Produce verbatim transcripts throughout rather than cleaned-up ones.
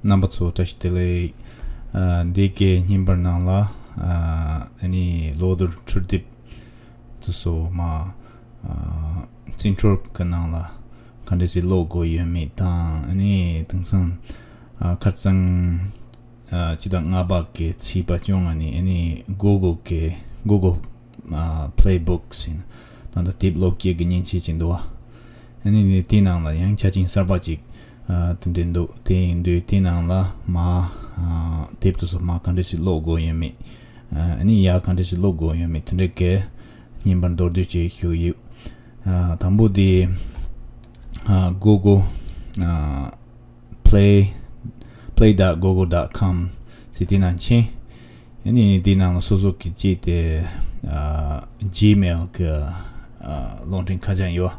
རྣམ་པ་ཚོ་བཀྲ་ཤིས་བདེ་ལེགས། ཨ་འདི་གའི་བརྙན་པར་ནང་ལ་ཨ་ཨ་ནི་གློག་རྡུལ་འཕྲུལ་དེབ་དེ་ཚོ་མ་ཨ་རྩིས་འཕྲུལ་གྱི་ནང་ལ་ག་འདྲ་ཞིག་ཀློག་དགོས་ཡོད་མེད་དང་། ཨ་ནི་དེང་སང་ཨ་ཁ་རྩང་ཨ་སྤྱི་ཟླ་ལྔ་པ་གི་ཚེས་པ་བཅོ་ལྔ་ནས་ཨ་ནི་Google གི་Google ཨ་Play Books ཡིན། ད་ལྟ་དེབ་ཀློག་སྐྱེལ་གྱི་མཉེན་ཆས་ཅིག་འདུག་བ། ཨ་ནི་ནི་དེའི་ནང་ལ་ཡང་ཆ་རྐྱེན་གསར་པ་ཅིག་ཨ་དེ་འདྲ་འདུག་དེ་ཡིན་དུས་དེའི་ནང་ལ་མ་ཨ་དེབ་དེ་ཚོ་མ་ག་འདྲ་ཞིག་ཀློག་དགོས་ཡོད་མེད། ཨ་ནི་ཡ་ག་འདྲ་ཞིག་ཀློག་དགོས་ཡོད་མེད་དེ་འདྲ་གི་བརྙན་པར་མདོར་བསྡུས་ཅིག་ཞུ་ཡོད། ཨ་དང་པོ་དེ་ཨ་Google ཨ་play play dot google dot com ཟེར་དེ་ནང་ཕྱིན། ཨ་ནི་དེ་ནང་ལ་སོ་སོ་གི་ཅིག་དེ་ཨ་Gmail གི་ཨ་གློག་འཕྲིན་ཁ་བྱང་ཡོད།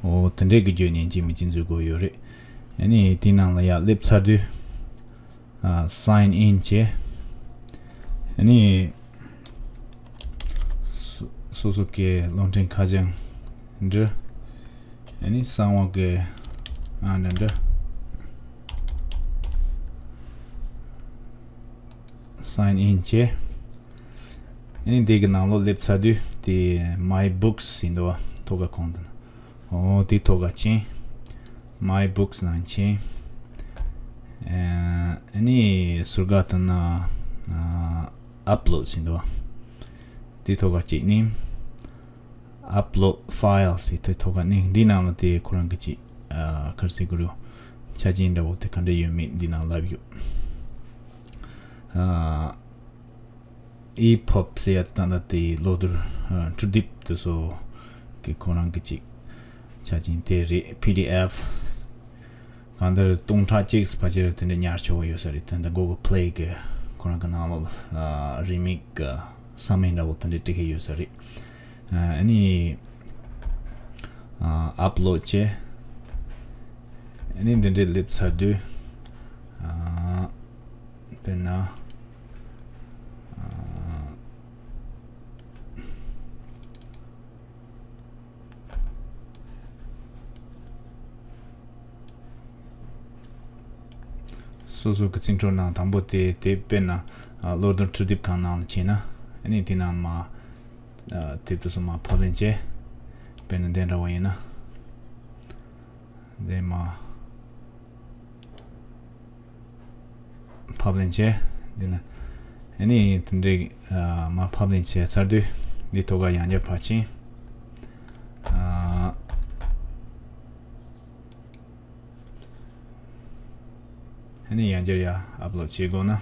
འོ་དེ་འདྲས་ཀྱི་བརྒྱུད་ནས་ཅིག་མི་ཅིག་འཛུལ་དགོས་ཡོད་རེད། ཨ་ནི་དེ་ནང་ལ་ཡར་སླེབས་ཚར་དུས་ཨ་sign in བྱས། ཨ་ནི་སོ་སོ་སོ་གི་གློག་འཕྲིན་ཁ་བྱང་འབྲི། ཨ་ནི་གསང་བ་གི་ཨ་འདྲ་འདྲ་sign in བྱས། ཨ་ནི་འདི་གི་ནང་ལོགས་སླེབས་ཚར་དུས་དེ་My Books ཡིན་འདུག་བ། ཐོག་ཁ་གོང་དུ་ན། འོ་དེ་ཐོག་ཁ་ཕྱིན། My Books ནང་ཕྱིན། ཨ་ནི་ཟུར་ཁ་དུ་ན་ཨ་Uploads ཡིན་འདུག་བ། དེ་ཐོག་ཁ་གཅིག་ནི། Upload files ཡི་དེ་ཐོག་ཁ་ནི་འདི་ནང་ལ་དེ་ཁོ་རང་གི་ཅིག་ཨ་ག་རེ་ཟེར་དགོས་རེད། ཆ་རྐྱེན་འདྲ་བོ་དེ་ག་འདྲ་ཡོད་མེད་འདི་ནང་ལབ་ཡོད། ཨ་EPUB ཟེར་ཡ་དེ་ད་ལྟ་དེ་གློག་རྡུལ་ཨ་འཕྲུལ་དེབ་དེ་ཚོ་གི་ཁོ་རང་གི་ཅིག་ཆ་རྐྱེན་དེ་རེད། PDF གང་ལྟར་སྟོང་ཕྲག་གཅིག་ཕལ་ཆེར་དེ་འདྲ་ཉར་ཆོག་གི་ཡོད་ས་རེད། དེ་འདྲ་Google Play གི་ཁོ་རང་གི་ནང་ལོགས་ལ་ཨ་རིན་མེད་གི་ས་མིག་འདྲ་བོ་དེ་འདྲ་སྤྲད་ཀྱི་ཡོད་ས་རེད། ཨ་ནི་ཨ་Upload བྱས། ཨ་ནི་འདི་འདྲའི་སླེབས་ཚར་དུས་ཨ་དཔེར་ན་ཨ་སོ་སོ་གི་རྩིས་འཕྲུལ་ནང་དང་པོ་དེ་དེབ་དཔེར་ན་ཨ་གློག་རྡུལ་འཕྲུལ་དེབ་ཁང་ནང་ལ་ཕྱིན་ན། ཨ་ནི་དེ་ནང་མ་ཨ་དེབ་དེ་ཚོ་མ་ཕབ་ལེན་བྱས། དཔེར་ན་འདི་འདྲ་བ་ཡིན་ན། འདི་མ་ཕབ་ལེན་བྱས། འདི་ན་ཨ་ནི་དེ་འདྲའི་ཨ་མ་ཕབ་ལེན་བྱས་ཚར་དུས་འདི་ཐོག་ཁ་ཡང་བསྐྱར་ཕར་ཕྱིན། ཨ་ཨ་ནི་ཡང་བསྐྱར་ཡར་ཨབ་ལོཌ་བྱེད་དགོས་ན། ཨ་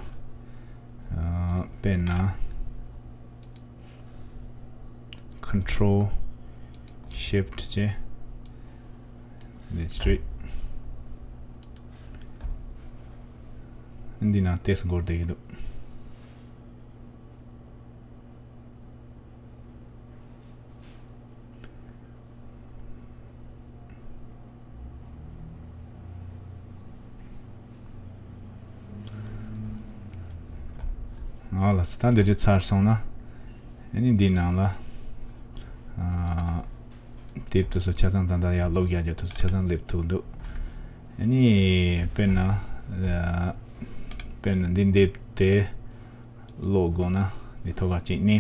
དཔེར་ན་Control Shift བྱས། Delete Straight འདི་ནང་ཏོག་ཙམ་འགོར་བསྡད་ཀྱི་འདུག་ཨ་ལགས་སོ། ད་འདི་འདྲ་ཚར་སོང་ན། ཨ་ནི་འདི་ནང་ལ་ཨ་དེབ་དེ་ཚོ་ཆ་ཚང་ད་ལྟ་ཡར་ཀློག་རྒྱག་རྒྱུ་དེ་ཚོ་ཆ་ཚང་སླེབས་ཐུབ་འདུག་ཨ་ནི་དཔེར་ན་ཨ་དཔེར་ན་འདི་འདེབས་ཏེ་ཀློག་དགོས་ན་འདི་ཐོག་ཁ་གཅིག་ནི།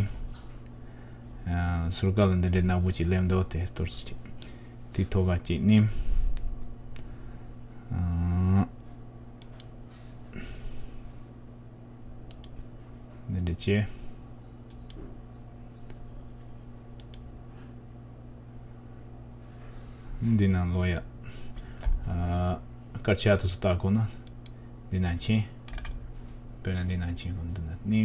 ཨ་ཟུར་ཁ་ལ་འདི་འདྲའི་ནག་པོ་ཅིག་སླེབས་འདུག་དེ་གཏོར་ཅིག་དེ་ཐོག་ཁ་གཅིག་ནི། ཨ་འདི་འདྲ་བྱས། འདི་ནང་ལོགས་ཡ། ཨ་སྐར་ཆ་དེ་ཚོ་བལྟ་དགོས་ན། འདི་ནང་ཕྱིན། དཔེར་ན་འདི་ནང་ཕྱིན་དགོས་འདི་ན་ནི།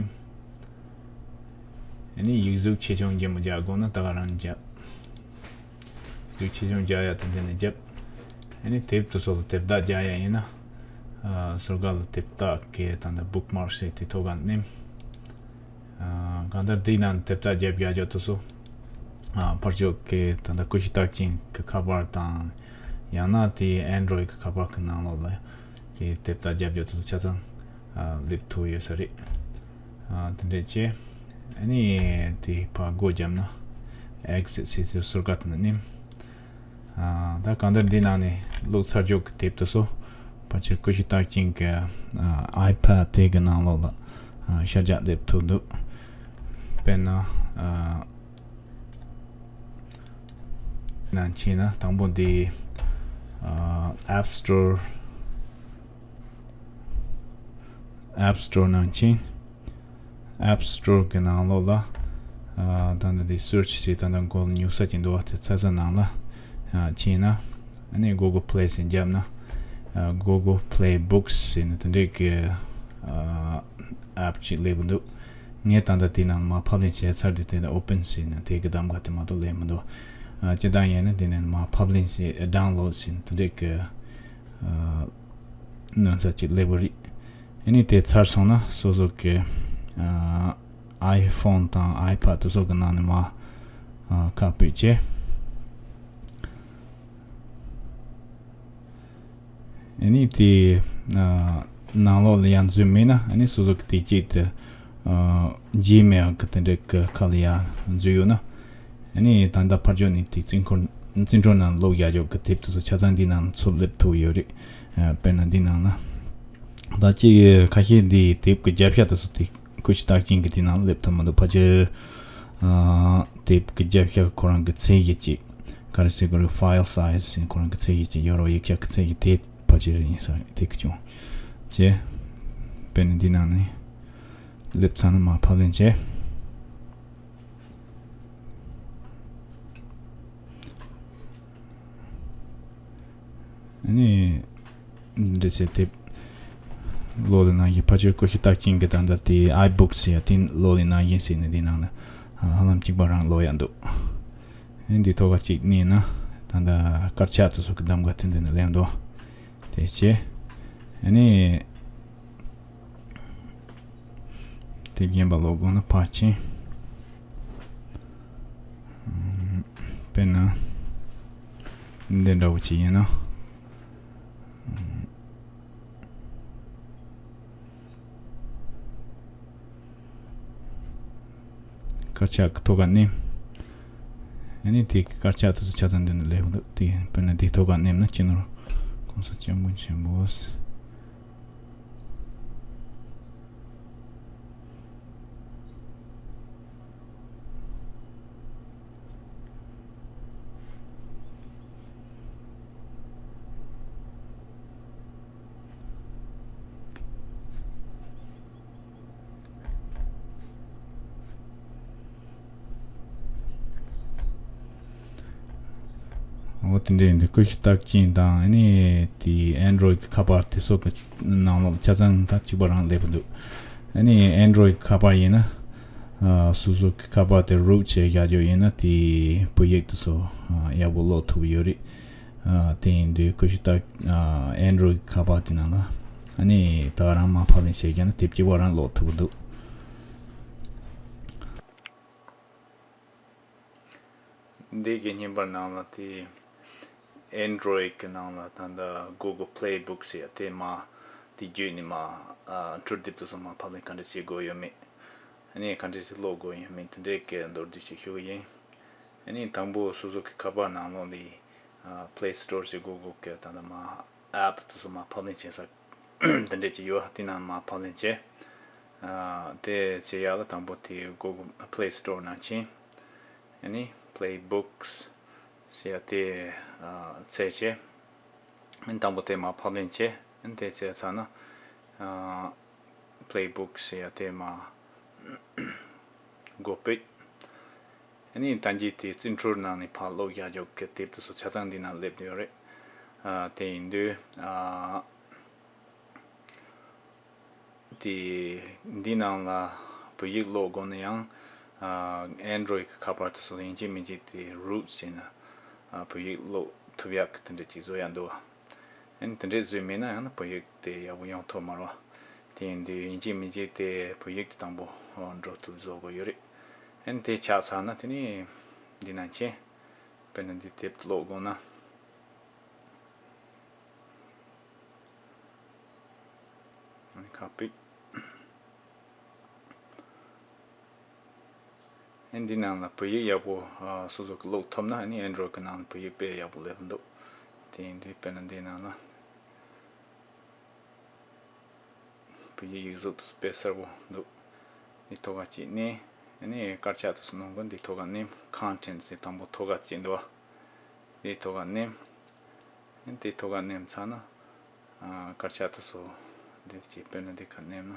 ཨ་ནི་ཡིག་གཟུགས་ཆེ་ཆུང་རྒྱས་མོ་རྒྱག་དགོས་ན་ད་ག་རང་རྒྱབ། ཡིག་ཆེ་ཆུང་རྒྱག་ཡ་དེ་འདི་ནས་རྒྱབ། ཨ་ནི་དེབ་དེ་ཚོ་ལ་དེབ་རྟགས་རྒྱག་ཡ་ཡིན་ན། ཨ་ཟུར་ཁ་ལ་དེབ་རྟགས་ཀྱི་ད་ལྟ་Bookmarks ཟེར་དེ་ཐོག་ཁ་ནས། ཨ་གང་ལྟར་དེའི་ནང་དེབ་རྟགས་རྒྱབ་རྒྱག་རྒྱུ་དེ་ཚོ། ཨ་ཕར་ཕྱོགས་ཀྱི་ད་ལྟ་ཀུ་ཤུ་རྟགས་ཅན་གྱི་ཁ་པར་དང་། ཡང་ན་དེ་Android གི་ཁ་པར་གྱི་ནང་ལོགས་ལ་དེ་དེབ་རྟགས་རྒྱབ་རྒྱག་དེ་ཚོ་ཆ་ཚང་ཨ་སླེབས་ཐུབ་ཡོད་ས་རེད། ཨ་དེ་འདྲས་བྱས། ཨ་ནི་དེ་ཕར་སྒོ་བརྒྱབ་ན་Exit ཟེར་ཟེར་ཟུར་བཀག་ཐུབ་ན་ནི། ཨ་ད་གང་ལྟར་འདི་ནང་ནས་བླུགས་ཚར་རྒྱུ་གི་དེབ་དེ་ཚོ་ ཕལ་ཆེར་ཀུ་ཤུ་རྟགས་ཅན་གྱི་ཨ་iPad་དེ་གི་ནང་ལོགས་ལ་ཨ་ཤར་རྒྱག་སླེབས་ཐུབ་འདུག་དཔེར་ན་ཨ་ནང་ཕྱིན་ན་དང་པོ་འདི་ཨ་App Store App Store་ནང་ཕྱིན། App Store་གི་ནང་ལོགས་ལ་ཨ་ད་ནི་འདི་search་ཟེར་ད་ནི་Google་ཉུག་ས་ཅིག་འདུག་བ། དེ་ཚ་ས་ནང་ལ་ཨ་ཕྱིན་ན། ཨ་ནི་Google Play་ཟེར་བརྒྱབ་ན། ཨ་Google Play Books་ཟེར་ནི་དེ་འདྲའི་གི་ཨ་app་ཅིག་སླེབས་འདུག་ངས་ད་ལྟ་དེའི་ནང་མར་ཕབ་ལེན་བྱས་ཚར་དུས་དེ་ནི་open་ཟེར་ནི་དེ་གི་གདམ་ག་དེ་མ་གཏོགས་སླེབས་མི་འདུག་ཨ་སྤྱིར་བཏང་ཡིན་ན་དེ་ནི་མར་ཕབ་ལེན་བྱས་download་ཟེར་ནི་དེ་འདྲའི་གི་ཨ་ནང་ས་ཅིག་སླེབས་པ་རེད། ཨ་ནི་དེ་ཚར་སོང་ན་སོ་སོ་གི་ཨ་iPhone་དང་iPad་དེ་ཚོ་གི་ནང་ནས་མར་ཨ་ཁ་ཕུད་བྱས། ཨ་ནི་དེ་ཨ་ནང་ལོགས་ལ་ཡང་འཛུལ་མེད་ན། ཨ་ནི་སོ་སོ་གི་དེ་གཅིག་དེ་ཨ་Gmail་གི་དེ་འདྲའི་གི་ཁ་ལ་ཡང་འཛུལ་ཡོད་ན། ཨ་ནི་ད་ལྟ་ཕར་ཕྱོགས་ནས་དེ་རྩིས་འཁོར་རྩིས་འཕྲུལ་ནང་ལོག་བཞག་ཆོག་གི་དེབ་དེ་ཚོ་ཆ་ཚང་འདི་ནང་ཚུར་སླེབས་ཐུབ་ཡོད་རེད། ཨ་དཔེར་ན་འདི་ནང་ན་ད་ཅིག་ཁ་ཤས་འདི་དེབ་ཀྱི་རྒྱབ་ཤ་དེ་ཚོ་དེ་ཀུ་ཤུ་རྟགས་ཅན་གྱི་འདི་ནང་སླེབས་ཐུབ་མི་འདུག་ཕལ་ཆེར་ཨ་དེབ་ཀྱི་རྒྱབ་ཤ་ཁོ་རང་གི་ཚད་གཞི་ཅིག་ག་རེ་ཟེར་དགོས་རེད། file size་ཟེར་ཁོ་རང་གི་ཚད་གཞི་ཅིག་ཡོད་རེད། ཡིག་ཆ་གི་ཚད་གཞི་དེ་ཕལ་ཆེར་ཡིན་ས་རེད། དེ་གི་བྱུང་བྱས། དཔེར་ན་འདི་ནང་ནས་སླེབས་ཚར་ན་མར་ཕབ་ལེན་བྱས། ཨ་ནི་འདི་ཚེ་དེབ་ཀློག་ལེན་གནང་གི་ཕལ་ཆེར་ཀུ་ཤུ་རྟགས་ཅན་གྱི་ད་ལྟ་དེ་iBooks་ཡ་དེ་ཀློག་ལེན་གནང་གི་ཟེར་ནས་འདི་ནང་ལ་ཧ་ལམ་གཅིག་པ་རང་ཀློག་ཡ་འདུག་ཨ་ནི་འདི་ཐོག་ཁ་གཅིག་མནན་ན་ད་ལྟ་དཀར་ཆག་དེ་ཚོ་གི་གདམ་ག་དེ་འདི་ནས་ལེན་འདུག་དེ་བྱས་ཨ་ནི། དེབ་རྒན་པ་ཀློག་དགོས་ན་ཕར་ཕྱིན། དཔེར་ན། འདི་འདྲ་བོ་ཅིག་ཡིན་ན། དཀར་ཆག་གི་ཐོག་ཁ་མནན། ཨ་ནི་དེ་དཀར་ཆག་དེ་ཚོ་ཆ་ཚང་འདི་ནས་སླེབས་འདུག་དེ་དཔེར་ན་དེའི་ཐོག་ཁ་མནན་ན་སྤྱི་ནོར་༸གོང་ས་༸སྐྱབས་མགོན་ཆེན་པོ། འོ་དེ་འདྲ་ཡིན་དུས་ཀུ་ཤུ་རྟགས་ཅན་དང་ཨ་ནི་དེ་Android་གི་ཁ་པར་དེ་ཚོ་གི་ནང་ལོགས་ཆ་ཚང་ད་གཅིག་པ་རང་སླེབས་འདུག་ཨ་ནི་Android་གི་ཁ་པར་ཡིན་ན་ཨ་སོ་སོ་གི་ཁ་པར་དེ་root་བྱས་བཞག་རྒྱུ་ཡིན་ན་དེ་བོད་ཡིག་དེ་ཚོ་ཨ་ཡག་པོ་ཀློག་ཐུབ་ཡོད་རེད། ཨ་དེ་ཡིན་དུས་ཀུ་ཤུ་རྟགས་ཨ་Android་གི་ཁ་པར་དེ་ནང་ལ་ཨ་ནི་ད་རང་མར་ཕབ་ལེན་བྱས་བཞག་ན་དེབ་གཅིག་པ་རང་ཀློག་ཐུབ་འདུག་འདི་གི་བརྙན་པར་ནང་ལ་དེ་Android་གི་ནང་ལ་ད་ལྟ་Google Play Books་ཡ་དེ་མ་དེ་བརྒྱུད་ནས་མ་ཨ་འཕྲུལ་དེབ་དེ་ཚོ་མ་ཕབ་ལེན་ག་འདྲ་བྱེད་དགོས་ཡོད་མེད། ཨ་ནི་ག་འདྲ་ཞིག་ཀློག་དགོས་ཡོད་མེད་དེ་འདྲའི་སྐད་མདོར་བསྡུས་ཤིག་ཞུ་གི་ཡིན། ཨ་ནི་དང་པོ་སོ་སོ་གི་ཁ་པར་ནང་ལོགས་ལ་ཨ་Play Store་ཞེས་Google་གི་ད་ལྟ་མ་app་དེ་ཚོ་མ་ཕབ་ལེན་བྱེད་ས་དེ་འདྲས་ཅིག་ཡོད། དེ་ནང་མར་ཕབ་ལེན་བྱས། ཨ་དེ་བྱེད་ཡག་ལ་དང་པོ་དེ་Google Play Store་ནང་ཕྱིན། ཨ་ནི་Play Books་ཟེར་ཡག་དེ་ཨ་བཙལ་བྱས། ཨ་ནི་དང་པོ་དེ་མར་ཕབ་ལེན་བྱས། ཨ་ནི་དེ་བྱས་ཚར་ན་ཨ་Play Books་ཟེར་ཡག་དེ་མར་སྒོ་ཕྱེ། ཨ་ནི་ད་གིན་དེ་རྩིས་འཕྲུལ་ནང་ནས་ཕར་ཀློག་བཞག་རྒྱུ་གི་དེབ་དེ་ཚོ་ཆ་ཚང་འདི་ནང་སླེབས་ཡོད་རེད། ཨ་དེ་ཡིན་དུས་ཨ་དེ་འདི་ནང་ལ་བོད་ཡིག་ཀློག་དགོས་ན་ཡང་ཨ་Android་གི་ཁ་པར་དེ་ཚོ་ཡིན་གཅིག་མིན་གཅིག་དེ་root་བྱས་ན་ཨ་བོད་ཡིག་ཀློག་ཐུབ་ཡག་གི་དེ་འདྲ་ཅིག་བཟོ་ཡག་འདུག་ཨ་ནི་དེ་འདྲས་བཟོས་མེད་ན་ཡང་ན་བོད་ཡིག་དེ་ཡག་པོ་ཡོང་ཐུབ་མ་རེད་བ། དེ་ཡིན་དུས་ཡིན་གཅིག་མིན་གཅིག་དེ་བོད་ཡིག་དེ་དང་པོ་འགྲོ་ཐུབ་བཟོ་དགོས་ཡོད་རེད། ཨ་ནི་དེ་ཆགས་ཚར་ན་དེ་ནི་འདི་ནང་ཕྱིན། དཔེར་ན་འདི་དེབ་ཀློག་དགོས་ན། ཨ་ནི་ཁ་ཕྱེ། ཨ་ནི་འདི་ནང་ལ་བོད་ཡིག་ཡག་པོ་ཨ་སོ་སོ་གི་ཀློག་ཐུབ་ན་ཨ་ནི་Android་གི་ནང་ལ་བོད་ཡིག་དཔེ་ཡག་པོ་སླེབས་འདུག་དེ་ཡིན་དུས་དཔེར་ན་འདི་ནང་ལ་ བོད་ཡིག་ཡིག་གཟུགས་དེ་ཚོ་དཔེ་གསལ་པོ་འདུག་འདི་ཐོག་ཁ་གཅིག་མནན། ཨ་ནི་དཀར་ཆག་དེ་ཚོ་ནང་གི་འདི་ཐོག་ཁ་མནན། Contents ཟེར་དང་པོ་ཐོག་ཁ་གཅིག་འདུག་བ། འདི་ཐོག་ཁ་མནན། ཨ་ནི་འདི་ཐོག་ཁ་མནན་ཚར་ན། ཨ། དཀར་ཆག་དེ་ཚོ་འདི་གཅིག་དཔེར་ན་འདི་ཁ་མནན་ན།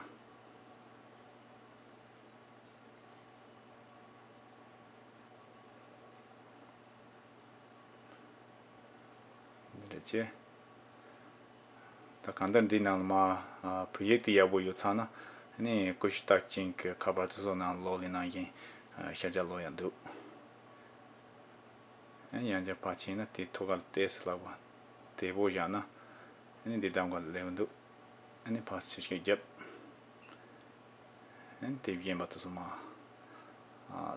འདི་རེད་ཅེ། ད་གང་ལྟར་འདི་ནང་ལ་མ། ཨ། བོད་ཡིག་དེ་ཡག་པོ་ཡོད་ཚར་ན། ཨ་ནི་ཀུ་ཤུ་རྟགས་ཅན་གྱི་ཁ་པར་དེ་ཚོ་ནང་ལོག་ལེ་ནང་བཞིན། ཨ། ཤར་རྒྱག་ལོག་ཡག་འདུག་ཨ་ནི་ཡང་བསྐྱར་ཕར་ཕྱིན་ན་དེ་ཐོག་ཁ་ལ་ཏོག་ཙམ་ལྷག་པ་དལ་པོ་བཞག་ན། ཨ་ནི་འདི་གདམ་ག་ལ་སླེབས་འདུག་ཨ་ནི་ཕར་ཕྱིར་ཤིག་བརྒྱབ། ཨ་ནི་དེབ་གཞན་པ་དེ་ཚོ་མ། ཨ།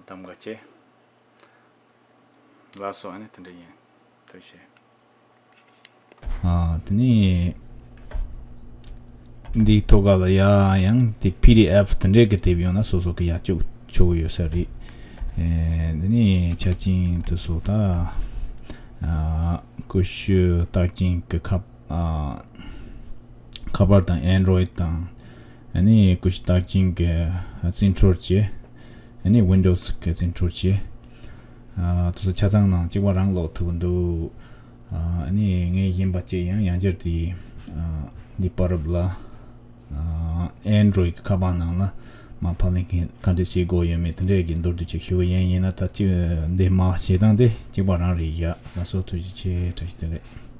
གདམ་ག་བྱེད། ལགས་སོ། ཨ་ནི་དེ་འདྲ་ཡིན། ཐུགས་རྗེ་ཆེ། ཨ། དེ་ནས་འདིའི་ཐོག་ཁ་ལ་ཡ་ཡང་དེ་པི་ཌི་ཨེཕ་དེ་འདྲའི་གི་དེབ་ཡོང་ན་སོ་སོ་གི་ཡར་བཅུག་ཆོག་གི་ཡོད་ས་རེད། ཨེ། དེ་ནས་ཆ་རྐྱེན་དེ་ཚོ་ད། ཨ། ཀུ་ཤུ་རྟགས་ཅན་གི་ཁ། ཨ། ཁ་པར་དང་ཨན་ཌོ་རོ་ཡིཌ་དང་། ཨ་ནི་ཀུ་ཤུ་རྟགས་ཅན་གྱི་རྩིས་འཕྲུལ་གྱི། ཨ་ནི་ཝིན་ཌོ་སི་གི་རྩིས་འཕྲུལ་གྱི། ཨ། དེ་ཚོ་ཆ་ཚང་ནང་གཅིག་པ་རང་ཀློག་ཐུབ་ཀྱི་འདུག་ཨ། ཨ་ནི་ངས་གཞན་པ་གཅིག་ཡང་ཡང་བསྐྱར་དེ། ཨ། འདི་པར་རབ་ལ། ཨ། ཨན་ཌོ་རོ་ཡིཌ་ཁ་པར་ནང་ལ་མ་ཕབ་ལེན་མཁན་ག་འདྲ་བྱེད་དགོས་ཡོད་མེད་དེ་འདྲའི་གི་མདོར་བསྡུས་ཅིག་ཞུ་གི་ཡིན། ཡིན་ན་ད་ཅིག་འདི་མ་བྱེད་སྟངས་དེ་གཅིག་པ་རང་རེད་བཞག་ལགས་སོ། ཐུགས་རྗེ་ཆེ། བཀྲ་ཤིས་བདེ་ལེགས།